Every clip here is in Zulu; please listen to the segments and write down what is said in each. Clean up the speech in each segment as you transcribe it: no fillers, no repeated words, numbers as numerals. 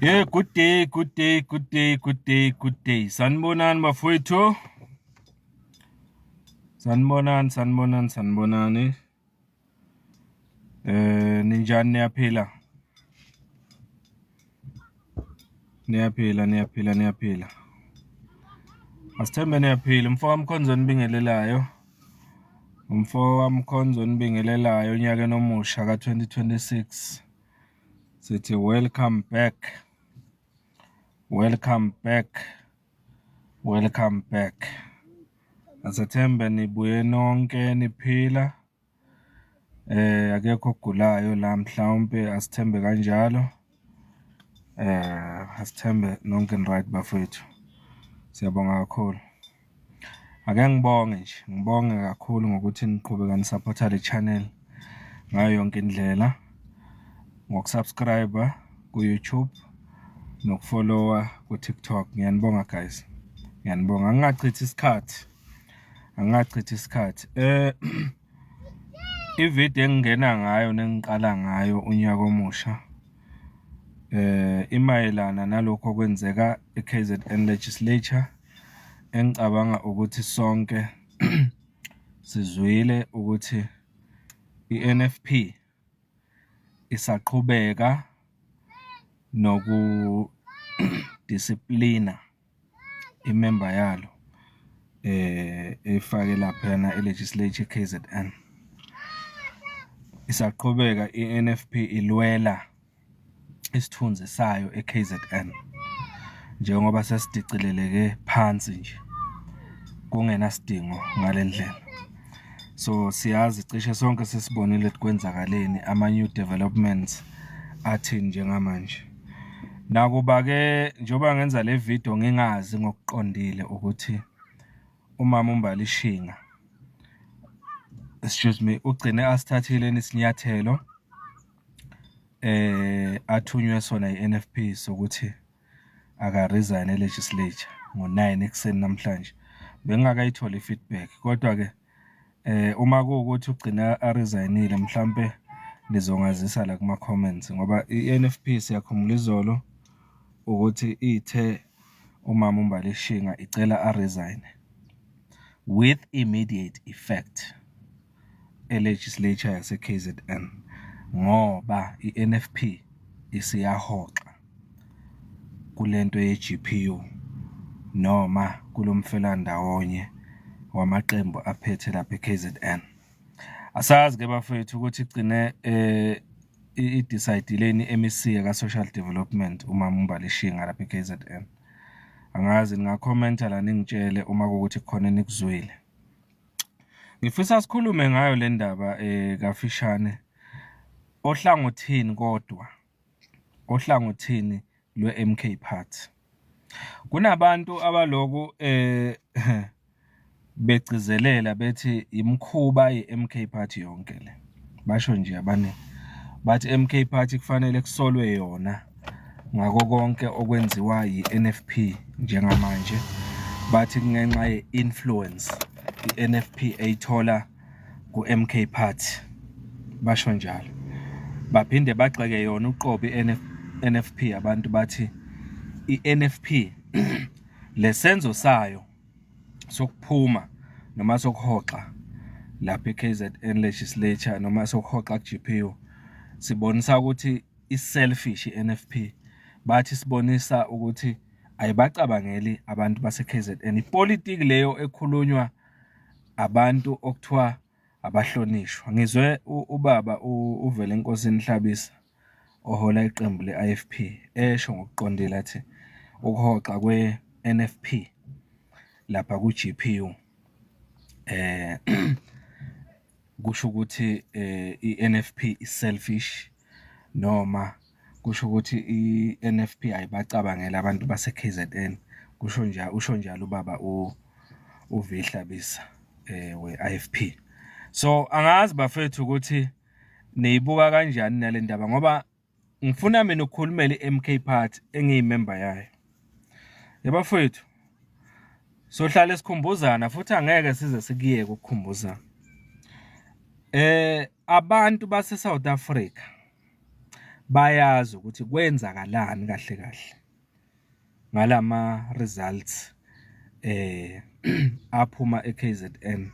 Yeah, good day, good day, good day, good day, good day. Sanibonani bafowethu. Sanibonani, sanibonani, sanibonani. Ninjani, niyaphila? Niyaphila, niyaphila, niyaphila. Asithembe niyaphila. Umfo kaMkhonzo onibingelelayo. Umfo kaMkhonzo onibingelelayo onyakeni omusha ka-2026. Sithi welcome back. Welcome back. Welcome back. Asethembe nibuye nonke niphila. Akekho ogulayo la, mhlawumpe asithembe kanjalo. Asithembe nonke ni right bafowethu. Siyabonga kakhulu. Ake ngibonge nje, ngibonge kakhulu ngokuthi niqhubeka nisupporta le channel ngayo yonke indlela, ngokusubscribe ku-YouTube nokufollowa ku-TikTok. Ngiyanibonga guys, ngiyanibonga. Angingachithi isikhathi, angingachithi isikhathi. Ividiyo engingena ngayo nengiqala ngayo unyaka omusha imayelana nalokho okwenzeka e-KZN Legislature, engicabanga ukuthi sonke sizwile ukuthi i-NFP isaqhubeka nokudisiplina imemba yalo efake laphayana e-legislature e-KZN. Isaqhubeka i-NFP ilwela isithunzi sayo e-KZN njengoba sesidicileleke phansi nje kungenasidingo ngale ndlela. So siyazi cishe sonke sesibonile ukuthi kwenzakaleni, ama-new developments athini njengamanje. Nakuba-ke njengoba ngenza le video ngingazi ngokuqondile ukuthi umama uMbali Shinga, excuse me, ugcine asithathile isinyathelo athunywe sona i-N_F_P sokuthi aka-resign e-legislature ngo-9 ekuseni namhlanje. Bengingakayitholi i-feedback, kodwa-ke uma kuwukuthi ugcina a-resign-ile, mhlampe nizongazisa la kuma-comments, ngoba i-N_F_P siyakhumbula izolo ukuthi ithe umama uMbali Shinga icela a-resign with immediate effect e-legislature yase-KZN ngoba i-N_F_P isiyahoxa kulento ye-G_P_U noma kulomfelandawonye wamaqembu aphethe lapha e-KZN. Asazi-ke bafowethu ukuthi igcine i-decide-ileni i-M_E_C ka-Social Development umama uMbali Shinga lapha e-KZN. Angazi, ningakhomenta la ningitshele uma kuwukuthi kukhona enikuzwile. Ngifisa sikhulume ngayo le ndaba kafishane ohlangothini, kodwa ohlangothini lwe-M_K Party. Kunabantu abaloku begcizelela bethi imikhuba ye-M_K Party yonke le. Basho nje abaningi bathi M_K Party kufanele kusolwe yona ngako konke okwenziwa yi-N_F_P njengamanje. Bathi kungenxa ye-influence i-N_F_P eyithola ku-M_K Party, basho njalo. Baphinde bagxeke yona uqobo i-N_F_P. Abantu bathi i-N_F_P lesenzo sayo sokuphuma noma sokuhoxa lapha e-KZN Legislature noma sokuhoxa ku-G_P_U sibonisa ukuthi i-selfish i-N_F_P. Bathi sibonisa ukuthi ayibacabangeli abantu base-KZN. Ipolitiki leyo ekhulunywa abantu okuthiwa abahlonishwa. Ngizwe ubaba uVelenkosini Hlabisa ohola iqembu le-I_F_P esho ngokuqondile athi ukuhoxa kwe-N_F_P lapha ku-G_P_U kusho ukuthi i-N_F_P is-selfish noma kusho ukuthi i-N_F_P ayibacabangeli abantu base-K_Z_N. Kusho njalo, usho njalo ubaba u-V Hlabisa we-I_F_P. So angazi bafethu ukuthi niyibuka kanjani nale ndaba, ngoba ngifuna mina ukukhulumela i-M_K Party engiyimemba yayo. Yabafowethu, sohlale sikhumbuzana futhi angeke size sikuyeke ukukhumbuzana. Abantu base South Africa Bayazi ukuthi kwenzakalani kahle kahle ngalama results aphuma e-KZN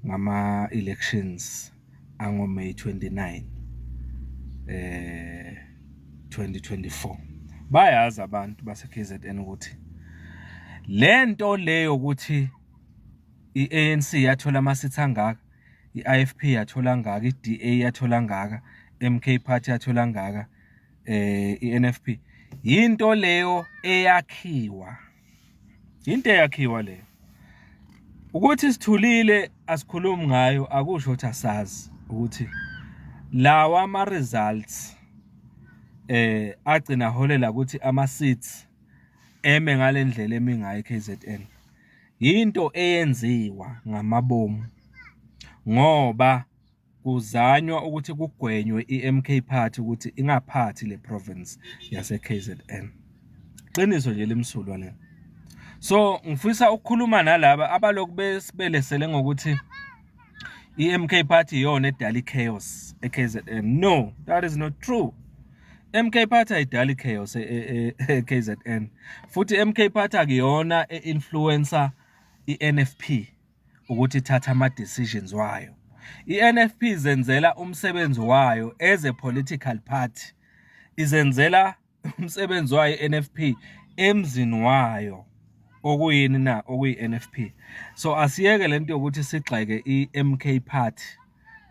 ngama elections ango May 29 2024. Bayazi abantu base KZN ukuthi lento leyo ukuthi i-ANC yathola ama-seats angaka, i-IFP yathola ngaka, i-DA yathola ngaka, MK Party yathola ngaka, i-NFP, yinto leyo eyakhiwa, into eyakhiwa leyo. Ukuthi sithulile asikhulumi ngayo akusho ukuthi asazi ukuthi lawa ama results agcina holela ukuthi ama seats eme ngalendlela emi ngayo eKZN. Yinto eyenziwa ngamabomu ngoba kuzanywa ukuthi kugwenywe iMK Party ukuthi ingaphathi le province yase KZN. Qiniso nje limsulwa lelo. So ngifisa ukukhuluma nalaba abalokhu besibelesele ngokuthi iMK Party iyona edala ichaos eKZN. No, that is not true. MK Party ayidali chaos eKZN. Futhi MK Party akuyona e-influencer iNFP ukuthi ithathe ama decisions wayo. iNFP izenzela umsebenzi wayo as a political party. Izenzela umsebenzi wayo iNFP emzini wayo, okuyini na? Okuyi-NFP. So asiyeke lento yokuthi sigxeke i-MK Party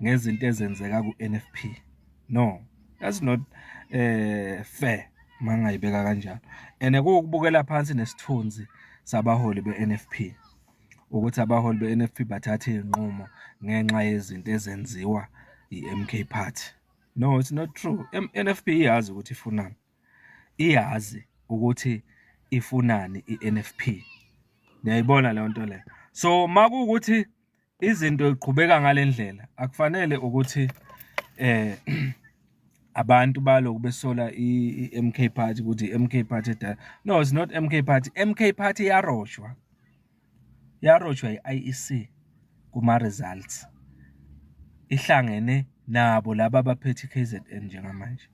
ngezinto ezenzeka ku-NFP. No, that's not fair mangayibeka kanjalo, and kuwukubukela phansi nesithunzi sabaholi be-NFP ukuthi abaholi be-NFP bathathe iy'nqumo ngenxa yezinto ezenziwa i-MK Party. No, it's not true. NFP iyazi ukuthi ifunani, iyazi ukuthi ifunani i-NFP. Niyayibona leyo nto leyo. So makuwukuthi izinto ziqhubeka ngale ndlela, akufanele ukuthi abantu baloku besola i-MK Party ukuthi i-MK Party edala. No, it's not MK Party. MK Party yaroshwa, yaroshwa i-IEC kuma-results, ihlangene nabo laba abaphethe i-KZN njengamanje.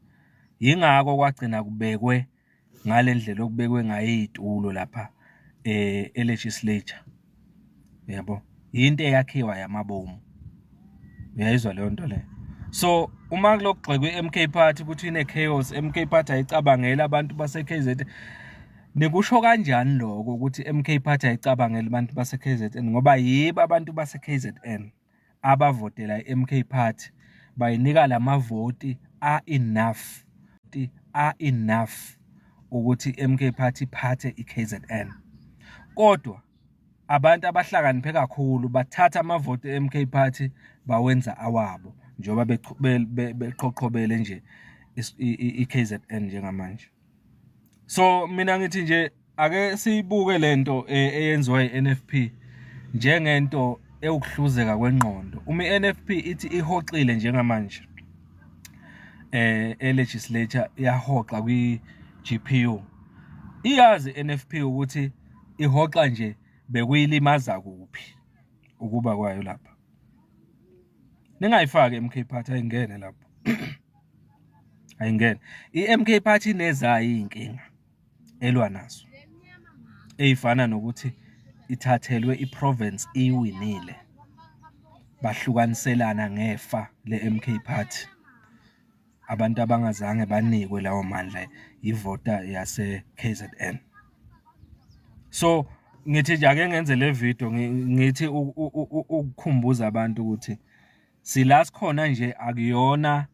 Yingakho kwagcina kubekwe ngale ndlela okubekwe ngayo iy'tulo lapha e-legislature, yabo. Yinto eyakhiwa yamabomu, uyayizwa leyo nto leyo. So uma kulokhu kugxekwe i-MK Party ukuthi ine-chaos, MK Party ayicabangeli abantu base-KZN, nikusho kanjani lokho ukuthi MK Party ayicabangeli abantu base-KZN? Ngoba yibo abantu base-KZN abavotela i-MK Party, bayinika lamavoti a-enough, a-enough ukuthi i-MK Party iphathe i-KZN. Kodwa abantu abahlakaniphe kakhulu bathatha amavoti e-MK Party bawenza awabo, njengoba beqhoqhobele nje i-KZN njengamanje. So mina ngithi nje ake siyibuke lento eyenziwa i-NFP njengento ewukuhluzeka kwengqondo. Uma i-NFP ithi ihoxile njengamanje e-legislature, iyahoxa kwi-GPU, iyazi i-NFP ukuthi ihoxa nje bekuyilimaza kuphi ukuba kwayo lapha. Ningayifaki i-MK Party, ayingene lapho, ayingene. I-MK Party inezayo iy'nkinga elwa nazo, ey'fana nokuthi ithathelwe i-province iyiwinile, bahlukaniselana ngefa le-MK Party, abantu abangazange banikwe lawo mandla yivota yase-KZN. So ngithi nje ake ngenze le video ngithi ukukhumbuza abantu ukuthi sila sikhona nje akuyona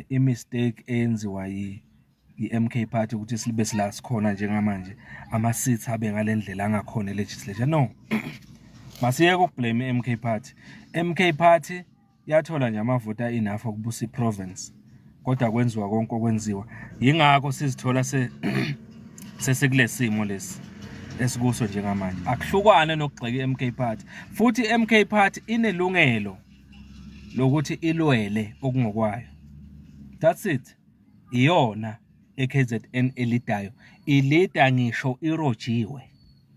i-mistake eyenziwa i-MK Party ukuthi sibe sila sikhona njengamanje, ama-seats abe ngale ndlela angakhona e-legislature. No, masiyeke ukublame i-MK Party. MK Party yathola nje amavoti a-enough okubusa i-province, kodwa kwenziwa konke okwenziwa. Yingakho sizithola sesikule simo lesi esikuso njengamanje. Akuhlukane nokugxeka i-MK Party, futhi i-MK Party inelungelo lokuthi ilwele okungokwayo. That's it. Iyona eKZN elidayo, ilida ngisho irojiwe.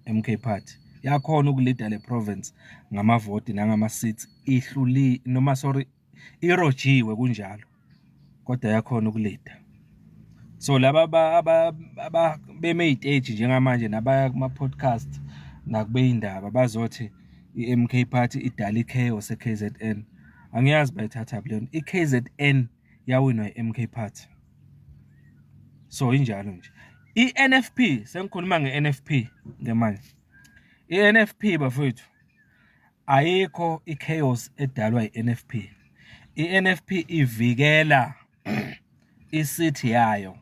MK Party yakhona ukulida le province ngamavoti nangama seats, ihluli noma, sorry, irojiwe kunjalo. Kodwa yakhona ukulida. So laba ababeme ey'teji njengamanje nabaya kuma-podcast nakubey'ndaba bazothi i-M_K Party idala i-chaos e-K_Z_N. Angiyazi bayithathaphi leyo nto. I-K_Z_N yawinwa i-M_K Party. So injalo nje. I-N_F_P, sengikhuluma nge-N_F_P ke manje. I-N_F_P bafowethu ayikho i-chaos edalwa i-N_F_P. I-N_F_P ivikela i-seat yayo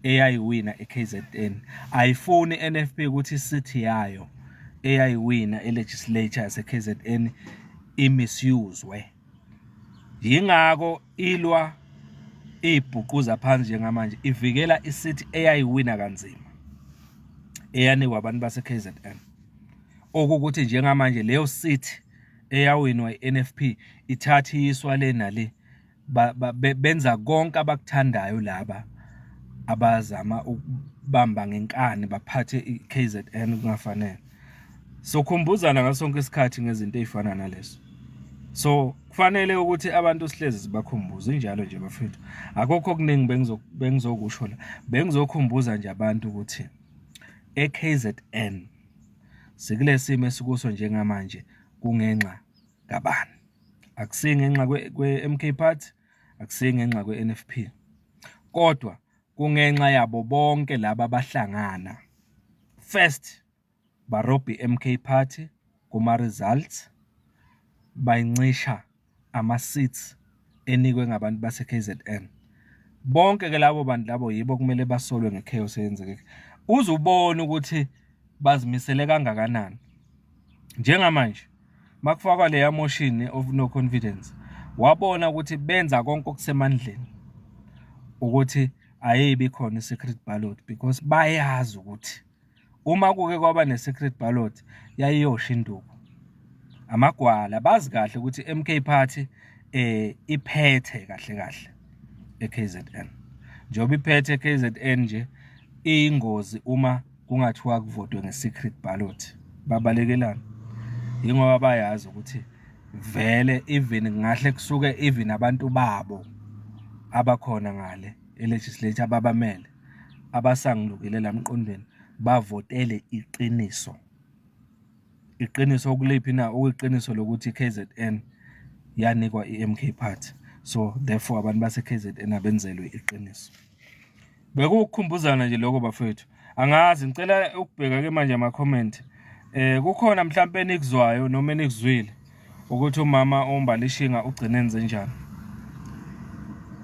eyayiwina e-K_Z_N. Ayifuni i-N_F_P ukuthi i-seat yayo eyayiwina e-legislature yase-K_Z_N i-misuse-we. Yingakho ilwa ibhuquza phansi njengamanje ivikela i-seat eyayiwina kanzima eyanikwa abantu base-K_Z_N. Okuwukuthi njengamanje leyo seat eyawinwa i-N_F_P ithatha iyiswa le nale benza konke abakuthandayo laba abazama ukubamba ngenkani baphathe i-K_Z_N kungafanele. Sokhumbuzana ngaso sonke isikhathi ngezinto ey'fana nalezo. So kufanele ukuthi abantu sihlezi sibakhumbuze injalo nje bafethu. Akukho okuningi bengizokusho la. Bengizokhumbuza nje abantu ukuthi e-K_Z_N sikule simo esikuso njengamanje kungenxa kabani. Akusiyi ngenxa kwe-M_K Party, akusiyi ngenxa kwe-N_F_P, kodwa kungenxa yabo bonke laba abahlangana. First, barobha i-M_K Party kuma-results, bayincisha ama-seats enikwe ngabantu base-K_Z_N. Bonke-ke labo bantu labo yibo okumele basolwe nge-chaos eyenzeke. Uze ubone ukuthi bazimisele kangakanani. Njengamanje makufakwa leya motion of no confidence, wabona ukuthi benza konke okusemandleni ukuthi ayibi khona i-secret ballot because bayazi ukuthi uma kuke kwaba ne-secret ballot yayiyosha induku. Amagwala bazi kahle ukuthi i-M_K Party iphethe kahle kahle e-K_Z_N. Njengoba iphethe e-K_Z_N nje iyingozi uma kungathiwa kuvotwe nge-secret ballot. Babalekelani? Yingoba bayazi ukuthi vele even kungahle kusuke even abantu babo abakhona ngale e-legislature ababamele abasangulukile la mqondweni bavotele iqiniso. Iqiniso okuliphi na? Okuyiqiniso lokuthi i-K_Z_N yanikwa i-M_K Party. So therefore abantu base-K_Z_N abenzelwe iqiniso. Bekuwukukhumbuzana nje lokho bafethu. Angazi ngicela ukubheka ke manje ama-comment. Kukhona mhlampe enikuzwayo noma enikuzwile ukuthi umama uMbali Shinga ugcine enze njani.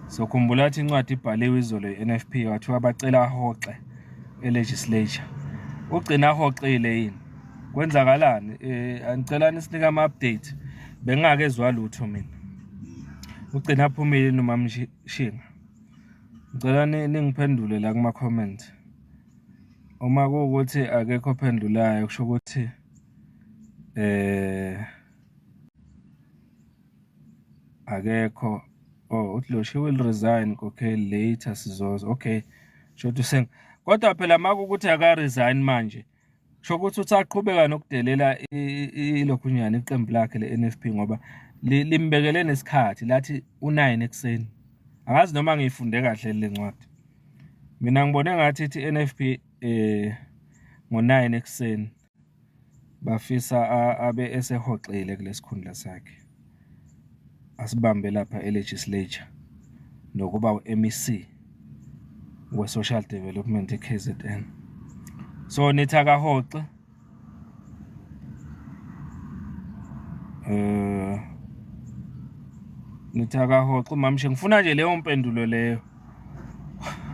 So khumbula ukuthi incwadi ibhaliwe izolo i-N_F_P kwathiwa bacela ahoxe e-legislature. Ugcina ahoxile yini? Kwenzakalani? Angicela nisinike ama-update. Bengingakezwa lutho mina. Ugcina aphumile yini umama Shinga? Ngicela ningiphendule la kuma-comment. Uma kuwukuthi akekho ophendulayo kusho ukuthi akekho. Oh, uthi lo she will resign, okay, later sizozwa. Okay, shuthi useng kodwa phela makuwukuthi aka-resign manje kusho ukuthi usaqhubeka nokudelela ilokhunyana iqembu lakhe le-N_F_P ngoba limbekele nesikhathi lathi u-9 ekuseni. Angazi noma ngiyifunde kahle le ncwadi. Mina ngibone ngathi ithi i-N_F_P ngo-9 ekuseni bafisa abe esehoxile kulesikhundla sakhe. Asibambe lapha e-legislature nokuba u-M_E_C we-Social Development e-K_Z_N. So nithi akahoxe? Nithi akahoxe uMamshe, ngifuna nje leyo mpendulo leyo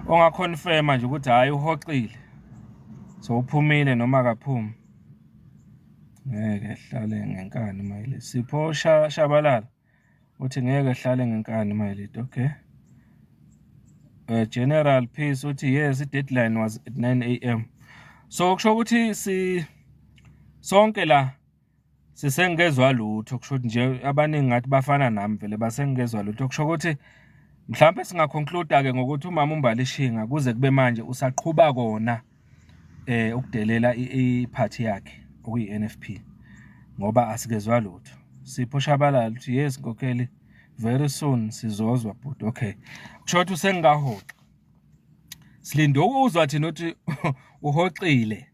onga-confirm-a nje ukuthi hhayi uhoxile. So uphumile noma akaphumi. Ngeke ehlale ngenkani Mayelidi. Sipho Shabalala uthi ngeke ehlale ngenkani Mayelidi. Okay. General Peace uthi yes, i-deadline was at 9 a.m. So kusho ukuthi si sonke la sisengezwa lutho, kusho ukuthi nje abaningi ngathi bafana nami vele basengezwa lutho. Kusho ukuthi mhlawumbe singa-conclude-ke ngokuthi umama uMbali Shinga kuze kube manje usaqhuba kona ukudelela i-party yakhe okuyi-N_F_P ngoba asikezwa lutho. Sipho Shabalala uthi yes nkokheli. Very soon sizozwa bhuti. Okay, kusho ukuthi usengahoxa, silinde ukuzwa thina ukuthi uhoxile.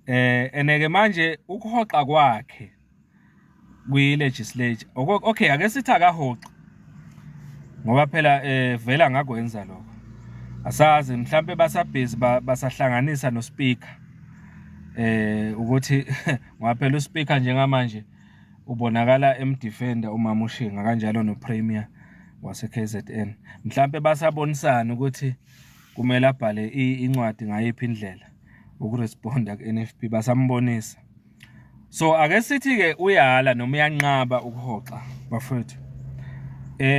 Eneke manje ukuhoxa kwakhe kwi legislature, okay, ake sithi akahoxi ngoba phela vela ngakwenza lokho, asazi mhlambe basabhizi basahlanganisa no speaker ukuthi ngoba phela uspeaker njengamanje ubonakala emdefender umama uShinga, kanjalo no premier wase KZN. Mhlambe basabonisana ukuthi kumele abhale incwadi ngayiphi indlela ukuresponda ku-NFP, basambonisa. So ake sithi ke uyala noma uyanqaba ukuhoxa, bafowethu,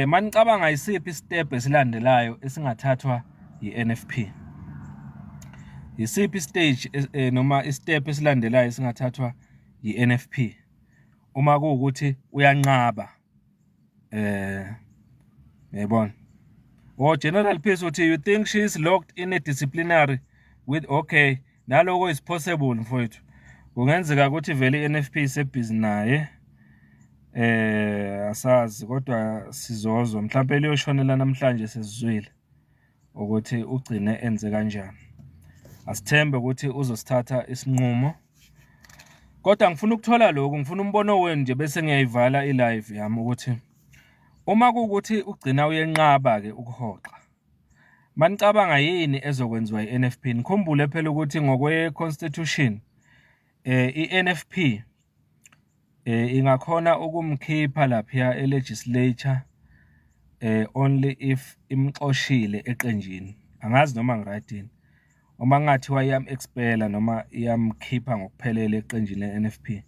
manicabanga isiphi step esilandelayo esingathathwa yi-NFP? Isiphi stage noma istep esilandelayo esingathathwa yi-NFP uma kuwukuthi uyanqaba? Yayibona, oh, General Peace uthi, "You think she is locked in a disciplinary with?" Okay, naloko is possible, mfowethu. Kungenzeka ukuthi vele i-NFP isebhizi naye, asazi, kodwa sizozwa mhlawumbe liyoshonela namhlanje sesizwile ukuthi ugcine enze kanjani. Asithembe ukuthi uzosithatha isinqumo, kodwa ngifuna ukuthola lokhu, ngifuna umbono wenu nje bese ngiyayivala i-live yami, ukuthi uma kuwukuthi ugcina uyenqaba ke ukuhoxa, manicabanga yini ezokwenziwa i-NFP? Nikhumbule phela ukuthi ngokwe constitution i-NFP ingakhona ukumkhipha lapha e-legislature only if imxoshile eqenjini. Angazi noma ngiright yini. Uma kungathiwa iyam-expela noma iyamkhipha ngokuphelele eqenjini le-NFP.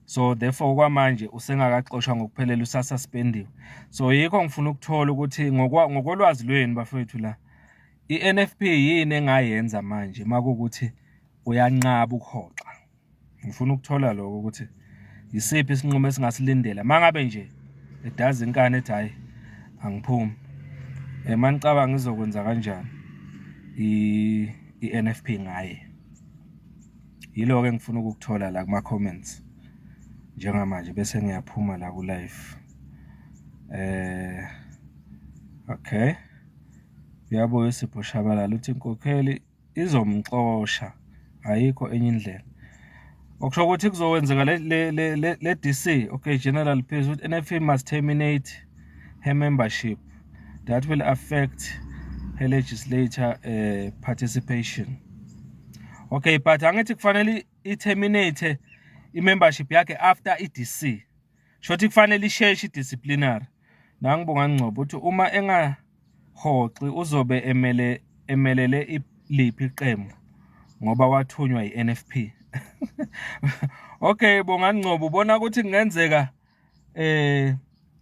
So therefore kwamanje usengakaxoshwa ngokuphelele, usasuspendiwe. So yikho ngifuna ukuthola ukuthi ngokolwazi lwenu, bafowethu, la i-NFP yini engayenza manje makuwukuthi uyanqaba ukuhoxa. Ngifuna ukuthola lokho, ukuthi yisiphi isinqumo esingasilindela mangabe nje edaza inkani ethi, "Hayi, angiphumi." Manicabanga izokwenza kanjani i-NFP ngaye? Yiloko engifuna ukukuthola la kuma comments njengamanje bese ngiyaphuma la ku live. Okay, uyabuya uSipho Shabalala, uthi inkokheli izomxosha, ayikho enye indlela. Okusho ukuthi kuzokwenzeka le DC. Okay, General Peace uthi NFP must terminate her membership, that will affect her legislature participation. Okay, but angithi kufanele i-terminate i-membership yakhe after i-DC? Shothi kufanele isheshe i-disciplinary. Nangibonga Ngcobo uthi uma engahoxi uzobe emele emelele liphi iqembu ngoba wathunywa yi-NFP? Okay, Bongani Ngcobo, ubona ukuthi kungenzeka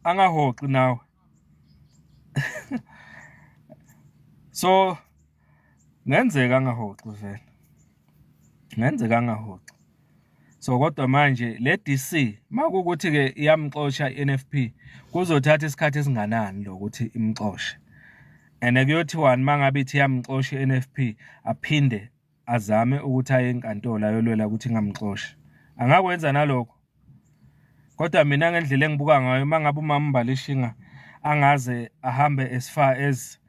angahoxi nawe? So ngenzeka angahoxi vele, ngenzeka angahoxi. So kodwa manje le DC, makukuthi ke iyamxosha iNFP, kuzothatha isikhathi esinganani lokuthi imxoshe? And kuyothiwani mangabe ithi iyamxosha iNFP, aphinde azame ukuthi aye enkantolo ayolwela ukuthi ingamxoshi? Angakwenza nalokho? Kodwa mina ngendlela engibuka ngayo, mangabe umama Mbali Shinga angaze ahambe as far as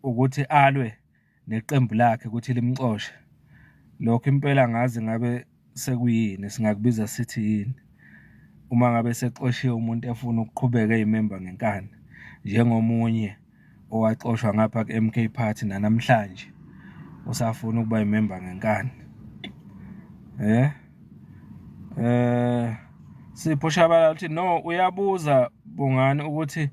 ukuthi alwe neqembu lakhe ukuthi limxoshe, lokho impela ngazi ngabe sekuyini, singakubiza sithi yini uma ngabe sexoshiwe umuntu efuna ukuqhubeka eyimemba ngenkani, njengomunye owaxoshwa ngapha ku-MK Party, nanamhlanje usafuna ukuba imemba ngenkani. Sipho Shabalala uthi no, uyabuza Bongani ukuthi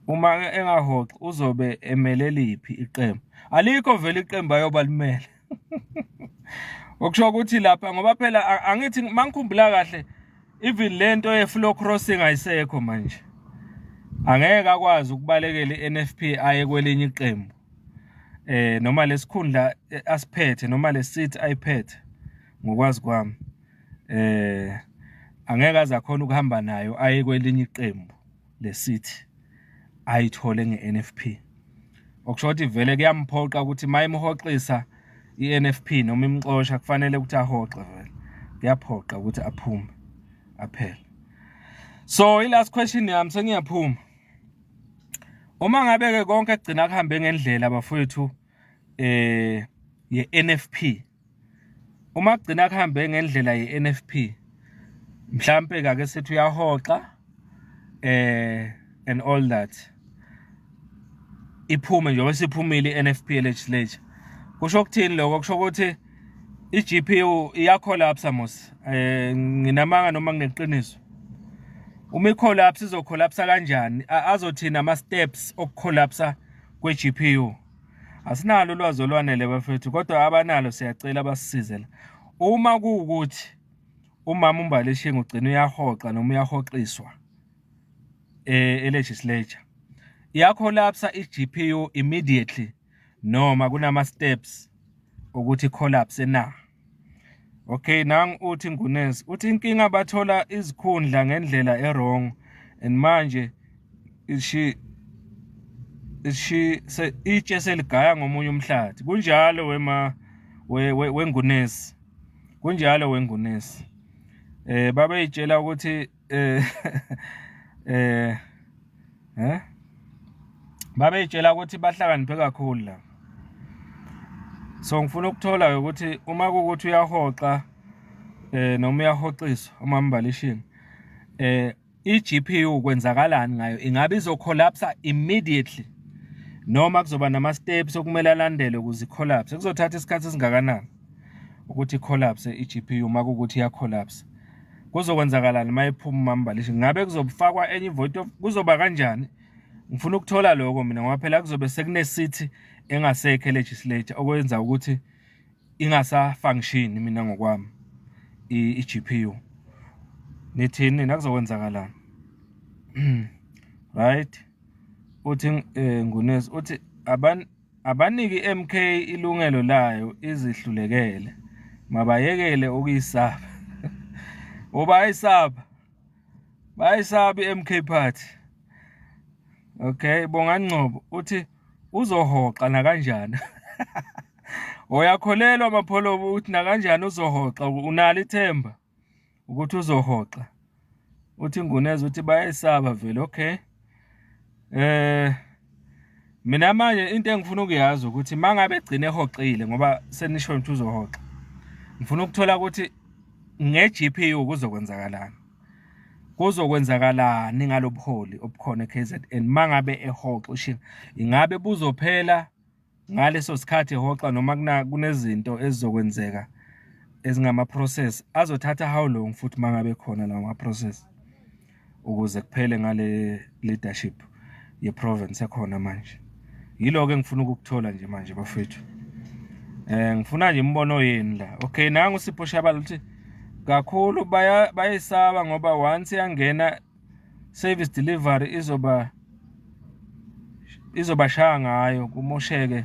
uma engahoxi uzobe emele liphi iqembu? Alikho vele iqembu ayoba limele. Okusho ukuthi lapha, ngoba phela angithi mangikhumbula kahle, even lento ye floor crossing ayisekho manje, angeke akwazi ukubalekela iNFP aye kwelinye iqembu noma lesikhundla asiphethe noma le seat ayiphethe. Ngokwazi kwami, angeke aze akhona ukuhamba nayo aye kwelinye iqembu le seat ayithole ngeNFP. Okusho ukuthi vele kuyamphoqa ukuthi mayimhoxisa iNFP noma imxosha, kufanele ukuthi ahoxe vele, kuyaphoqa ukuthi aphume aphele. So i last question yami, sengiyaphuma. Uma ngabe ke konke kugcina kuhambe ngendlela, bafowethu, ye-NFP, uma kugcina kuhambe ngendlela ye-NFP, mhlambe ake sithi uyahoxa and all that, iphume njengoba siphumile i-NFP legislature, kusho ukuthini lokho? Kusho ukuthi i-GPU iyacollapse mos. Nginamanga noma ngineqiniso? Uma icollapse, izocollapse kanjani? Azothina ama steps okucollapse kwe-GPU? Asinalo ulwazi olwanele, bafethu, kodwa abanalo siyacela basisize la. Uma kuwukuthi umama uMbali Shinga ugcina uyahoxa noma uyahoxiswa e-legislature, iyacollapse i-GPU immediately noma kunama steps ukuthi collapse na? Okay, nangu uthi Ngunesi, uthi inkinga bathola izikhundla ngendlela e-wrong and manje ishi itshe seligaya ngomunye umhlathi. Kunjalo wema wengunesi, kunjalo wengunesi. Babeyitshela ukuthi babeyitshela ukuthi bahlakaniphe kakhulu la. So ngifuna ukuthola ukuthi uma kuwukuthi uyahoxa noma uyahoxiswa uMambali Shinga, i-GPU kwenzakalani ngayo? Ingabe izocollapse immediately noma kuzoba nama steps okumele alandelwe ukuze icollapse? Kuzothatha isikhathi esingakanani ukuthi icollapse i-GPU? Uma kuwukuthi iyacollapse, kuzokwenzakalani uma iphuma uMambali Shinga? Ngabe kuzofakwa enye ivote of kuzoba kanjani? Ngifuna ukuthola lokho mina, ngoba phela kuzobe sekune-seat engasekho e-legislature, okwenza ukuthi ingasa-function. Mina ngokwami i-GPU, nithini nina, kuzokwenzakalani? Right, uthi Ngunesi, uthi abaniki MK ilungelo layo, izihlulekele, mabayekele ukuyisaba. Ubayisaba, bayisaba iMK Party. Okay, Bongani Ngcobo uthi uzohoxa nakanjani. Uyakholelwa, Mapholobo, ukuthi nakanjani uzohoxa? Unalo ithemba ukuthi uzohoxa? Uthi Nguneza, uthi bayayisaba vele. Okay, mina manje into engifuna ukuyazi ukuthi mangabe egcine ehoxile, ngoba senisho ukuthi uzohoxa, ngifuna ukuthola ukuthi nge-GPU kuzokwenzakalani, kuzokwenzakalani ngalobuholi obukhona eKZN mangabe ehoxa ushinga. Ingabe buzophela ngaleso sikhathi ehoxa noma kunezinto ezizokwenzeka ezingama process azothatha how long futhi, mangabe khona lawo ma process, ukuze kuphele ngale leadership ye province ekhona manje? Yiloko engifuna ukukuthola nje manje, bafethu. Ngifuna nje imibono yenu la. Okay, nangu uSipho Shabala uthi kakhulu bayisaba ngoba once yangena service delivery izoba izobashaya ngayo, kumosheke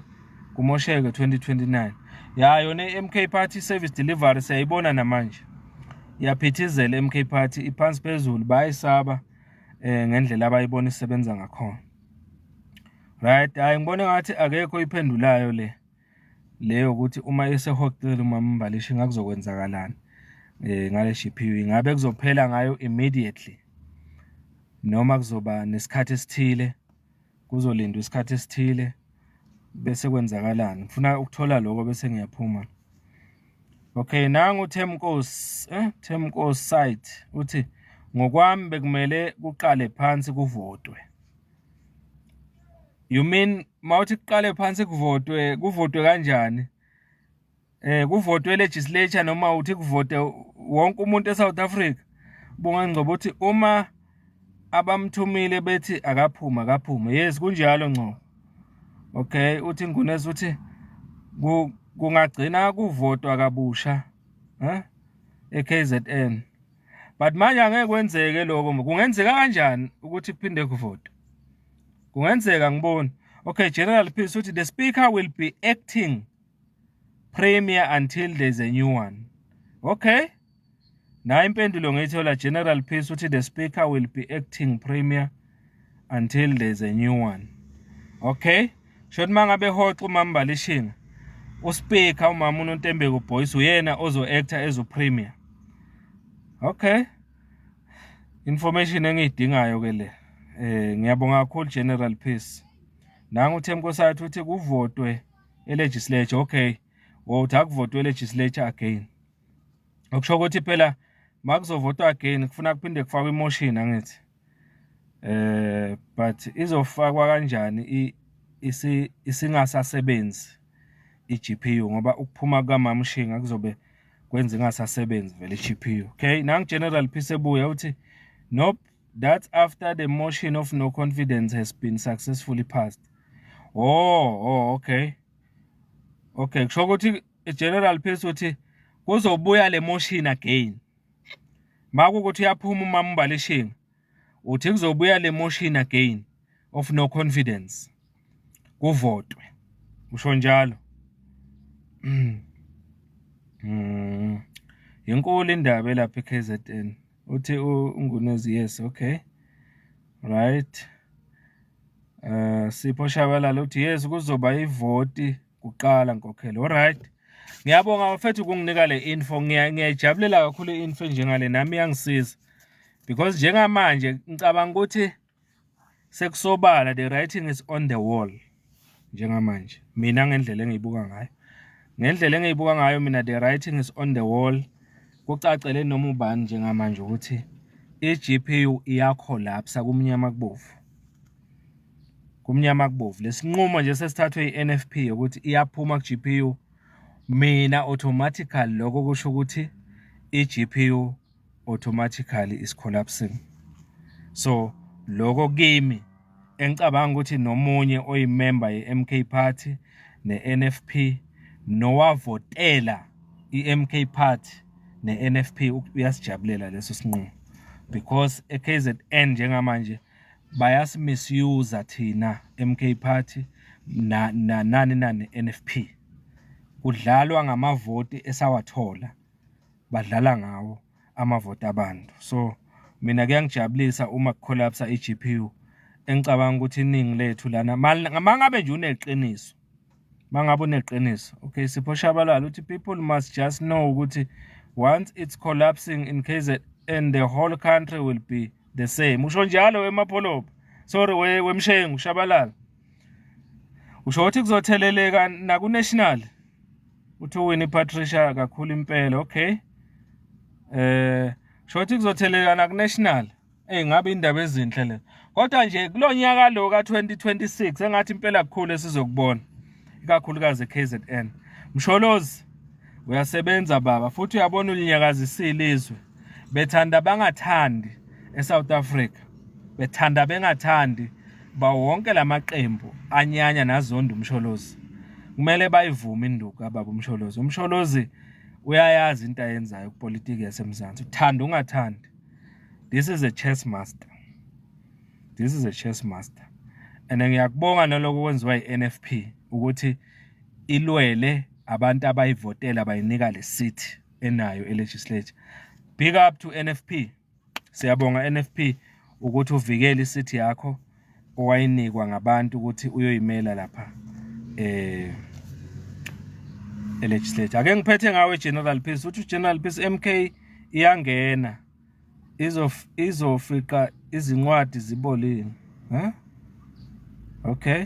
2029. Ya, yona i-MK Party service delivery siyayibona namanje iyaphithizela. MK Party iphansi phezulu, bayisaba ngendlela abayibona isebenza ngakhona. Right, hayi, ngibona ngathi akekho iphendulayo le leyo ukuthi uma esehoxile umama Mbali Shinga kuzokwenzakalani ngale GPU. Ingabe kuzophela ngayo immediately noma kuzoba nesikhathi esithile, kuzolindwa isikhathi esithile, bese kwenzakalani? Ngifuna ukuthola lokho bese ngiyaphuma. Okay, nangu uThemkosi, Themkosi site, uthi ngokwami bekumele kuqale phansi kuvotwe. You mean mawuthi kuqale phansi kuvotwe, kuvotwe kanjani? Kuvotwe legislature noma uthi kuvote wonke umuntu eSouth Africa? Bonga Ngcobo uthi uma abamthumile bethi akaphuma, akaphuma. Yes, kunjalo, Ngcobo. Okay, uthi Ngunezi, uthi kungagcina kuvotwa kabusha eKZN. But manje angeke kwenzeke lokho. Kungenzeka kanjani ukuthi kuphinde kuvotwe? Kungenzeka ngiboni. Okay, General Peace uthi the speaker will be acting premier until there's a new one. Okay, nayo impendulo ngiyithola. General Peace uthi the speaker will be acting premier until there's a new one. Okay, shothi mangabe hoxa uMambali Shinga, uspeaker umama uNontembeko Boyce uyena ozo acta as u premier. Okay. Information engiyidingayo ke le. Ngiyabonga kakhulu General Peace. Nangu uThemkosathi uthi kuvotwe e-legislature. Okay. Wothi akuvotwe e-legislature again. Okusho ukuthi phela makuzovotwa again kufuna kuphinde kufakwe imotion angithi. But izofakwa kanjani isingasasebenzi i-GPU ngoba ukuphuma kukamama uShinga kuzobe kwenza ingasasebenzi vele i-GPU. Okay, nangu General Peace ebuya uthi nope, that's after the motion of no confidence has been successfully passed. Oh, okay. Okay, kusho ukuthi General Peace uthi kuzobuya le motion again. Makukuthi uyaphuma umama uMbali Shinga, uthi kuzobuya le motion again of no confidence. Kuvotwe. Usho njalo. Inkulu indaba elapha eKZN. Uthi uNgunezi yes, okay. Right. Sipho Shabalala uthi yes, kuzoba ivoti kuqala nkokhelo. Alright. Ngiyabonga bafethu ukunginika le info. Ngiyayijabulela kakhulu i-info enjengale, nami iyangisiza. Because njengamanje ngicabanga ukuthi sekusobala, the writing is on the wall njengamanje. Mina ngendlela engiyibuka ngayo. Ngendlela engiyibuka ngayo mina, the writing is on the wall. Kucacele noma ubani njengamanje ukuthi i-GPU iyacollapse kumnyama kubovu. Kumnyama kubovu. Lesinqumo nje sesithathwe i-NFP ukuthi iyaphuma ku-GPU, mina automatically lokho kusho ukuthi i-GPU automatically is collapsing. So lokho kimi engicabanga ukuthi nomunye oyimember ye-MK Party ne-NFP nowavotela i-MK Party ne-NFP uyasijabulela leso sinqumo, because e-KZN njengamanje bayasimisuse thina MK Party na nani nani NFP. Kudlalwa ngamavoti esawathola, badlala ngawo amavoti abantu. So mina kuyangijabulisa uma kucollapse i-GPU, engicabanga ukuthi iningi lethu lana mangabe nje uneqiniso, mangabe uneqiniso. Okay, Sipho Shabalala uthi people must just know ukuthi once it's collapsing in KZN, the whole country will be the same. Usho njalo wemapholoba, sorry, wemshengu Shabalala. Usho ukuthi kuzotheleleka naku national. Uthi uWinnie Patricia kakhulu impela. Okay, shothi kuzotheleleka naku national. Hey, ngabe indaba ezinhle le. Kodwa nje kulonyaka lo ka2026 engathi impela kukhulu esizokubona, ikakhulukazi eKZN. Msholozi uyasebenza baba, futhi uyabona ulinyakazisile izwe. Bethanda bangathandi eSouth Africa, bethanda bengathandi, ba wonke lamaqembu anyanya nazonda uMsholozi kumele bayivume induku kababa uMsholozi. UMsholozi uyayazi into ayenzayo kupolitiki yaseMzansi, uthanda ungathandi. This is a chess master, this is a chess master. And ngiyakubonga naloko kwenziwa i-NFP ukuthi ilwele abantu abayivotela, bayinika le seat enayo e-legislature. Big up to NFP. Siyabonga NFP ukuthi uvikele iseat yakho owayinikwa ngabantu ukuthi uyoyimela lapha e-legislature. Ake ngiphethe ngawe General Peace. Uthi General Peace, MK iyangena, izofiqa izincwadi zibolile. Huh, okay.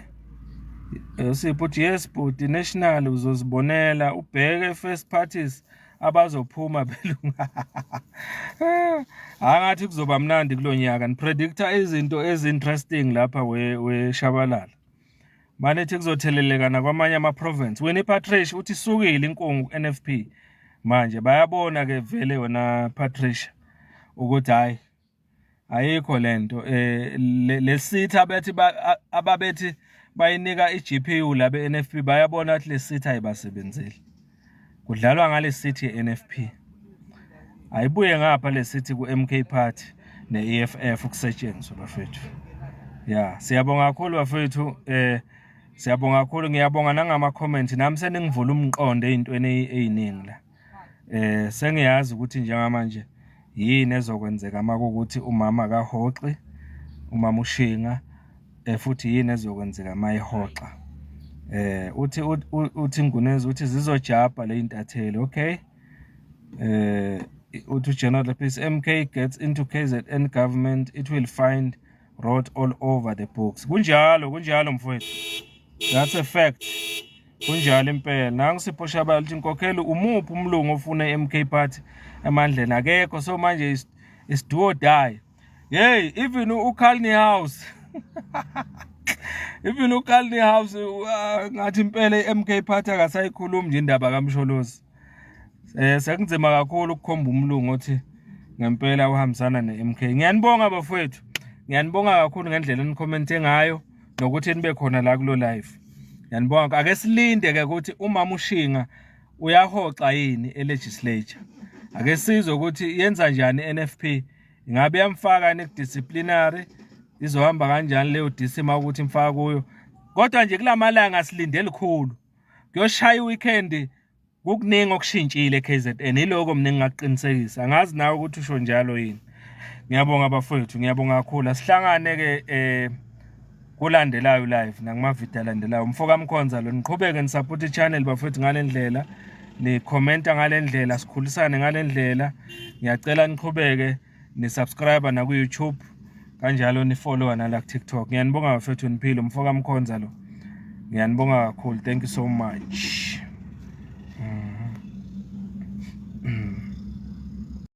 Sipho uthi yes but national uzozibonela, ubheke first parties abazophuma belunga. Angathi kuzoba mnandi kulonyaka. Nipredicta izinto ezi-interesting lapha we Shabalala. Banethi kuzotheleleka nakwamanye ama-province. Winnie Patricia uthi isukile inkungu ku-NFP manje, bayabona ke vele wena Patricia ukuthi hayi, ayikho lento le seat abethi ababethi bayinika iGPU labe NFP, bayabona ukuthi le seat ayibasebenzeli, kudlalwa ngale seat ye-NFP. Ayibuye ngapha le seat ku-MK Party ne-EFF ukusetshenziswa bafethu. Ya, siyabonga kakhulu bafethu, siyabonga kakhulu. Ngiyabonga nangama comment, nami seningivula umqondo ezintweni eziningi la. Sengiyazi ukuthi njengamanje yini ezokwenzeka makukuthi umama kahoxi, umama uShinga, futhi yini ezokwenzeka mayihoxa. Uthi uthi Ngunezi uthi zizojabha le intatheli. Okay. Uthi uGeneral Peace, MK gets into KZN government, it will find rot all over the books. Kunjalo, kunjalo mfowethu, that's a fact, kunjalo impela. Nangu Sipho Shabala uthi, "Inkokhelo, umuphi umlungu ofuna i-MK Party emandleni? Akekho. So manje is do or die." Hey, even uCarl House, even uCarl House, ngathi impela i-MK Party akasayikhulumi nje indaba kaMsholozi. Sekunzima kakhulu ukukhomba umlungu othi ngempela uhambisana ne-MK. Ngiyanibonga bafowethu, ngiyanibonga kakhulu ngendlela enicommente ngayo nokuthi nibe khona la kulo live. Ngiyanibonga. Ake silinde ke ukuthi umama uShinga uyahoxa yini e-legislature. Ake sizwe ukuthi yenza njani i-NFP, ingabe yamfaka yini ku-disciplinary, izohamba kanjani leyo DC uma ukuthi imfaka kuyo. Kodwa nje kulamalanga silinde elikhulu, kuyoshaya i-weekend kukuningi okushintshile e-KZN. Iloko mina engingakuqinisekisa, angazi nawe ukuthi usho njalo yini. Ngiyabonga bafowethu, ngiyabonga kakhulu. Asihlangane ke kulandelayo live nakuma-video alandelayo. Umfoka Mkhonza lo. Niqhubeke nisupport i-channel bafowethu ngale ndlela, nikhomenta ngale ndlela, sikhulisane ngale ndlela. Ngiyacela niqhubeke ni-subscribe naku-YouTube kanjalo, ni-follow nala ku-TikTok. Ngiyanibonga bafethu, niphile. Umfoka Mkhonza lo, ngiyanibonga kakhulu, thank you so much.